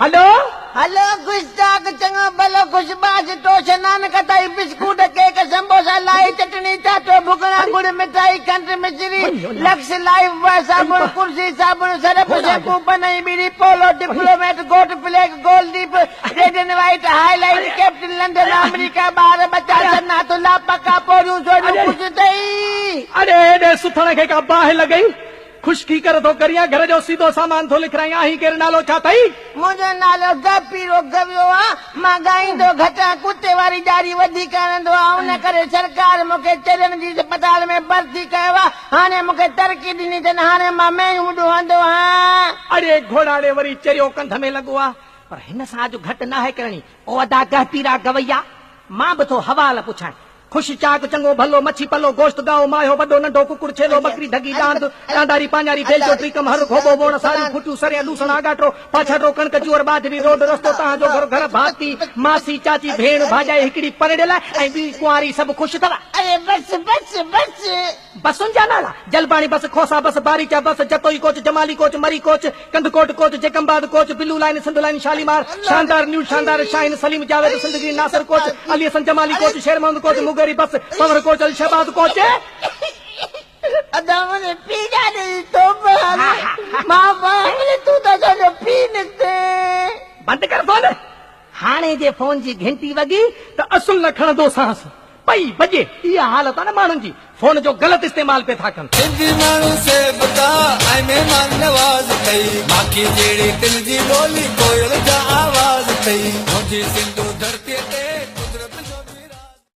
هلو. هلو گستاخ چڱو ڀلو خوش باش توش نان ختائي بسڪوٽ ڪيڪ سمبوسا لائي چٽڻي چاٽو ڀڳڙا ڳڙ مٺائي کنڊ مصري لڪس لائيف بواء صابڻ ڪرسي صابڻ سرف شيمپو پنئي ٻيڙي پولو ڊپلوميٽ گهوٽ فليگ گولڊيپ red and white highlight captain London آمريڪا ٻار ٻچا سنا ٿلها پڪا پوريون سوڙيون خوش ٿئي. اڙي ايڏي سٿڻ کي ڪا باهه لڳئي؟ خشڪي ڪر ٿو ڪريان، گهر جو سيڌو سامان ٿو لکرايان، آهين ڪير نالو ڇا اٿئي؟ منهنجو نالو گپيرو گويو آ، مان ڳائيندو گهٽ آهيان، ڪتي واري ڄاري وڌيڪ هڻندو آهيان، ان ڪري سرڪار مون کي چرين جي اسپتال ۾ ڀرتي ڪيو آ، هاڻي مون کي ترقي ڏني اٿن، هاڻي مان مينهون ڏوهندو آهيان. اڙي گهوڙاڙي وري چريو ڪنڌ ۾ لڳو آ، پر هن سان اڄ گهٽ ناهي ڪرڻي. او ادا گهپيرا گويا، مان به ٿو حوال پڇان. خوش چاڪ چڱو ڀلو مڇي پلو گوشت ڳائو ماهيو وڏو ننڍو ڪڪڙ ڇيلو ٻڪري ڍڳي ڏاند ڏانداري پاڃاري بيلچو ٽيڪم هر گهوٻو ووڻ ساريون ڦٽيون سريان لوسڻ آڳاٽو پاڇاٽو ڪڻڪ جوئر ٻاجهري روڊ رستو تهان جو گهر گهر ڀاتي ماسي چاچي ڀيڻ ڀاڄائي هڪڙي پرڻيل ۽ ٻي ڪنواري سڀ خوش اٿو. اري بس بس بس. بسن جا نالا، Jalbani bus, Khosa bus, Baricha bus, Jatoi coach, Jamali coach, Murree coach, Kandhkot coach, Jacobabad coach, blue line, Sindh line, Shalimar, Shandar new Shandar, Shaheen, Saleem Javed, Sindh green, Nasir coach, Ali Hassan Jamali coach, Sher Muhammad coach, Mugeri bus, Panhwar coach, Al Shahbaz coach. ادا منهنجي پيء ڏاڏي جي توبه هلي مان پاڻ تون ته اسان جو پيء نڪتين. بند ڪر فون. هاڻي جي فون جي گهنٽي وڳي ته اصل نه کڻندوسانس. پئي وڄي. اها حالت آ نه ماڻهن جي. فون جو غلط استعمال پئي ٿا ڪن. سنڌي ماڻهو سيبتا ۽ مهمان نواز اٿئي. ماکي جهڙي دل جي ٻولي ڪوئل جا آواز اٿئي. منهنجي سنڌو ڌرتيء تي.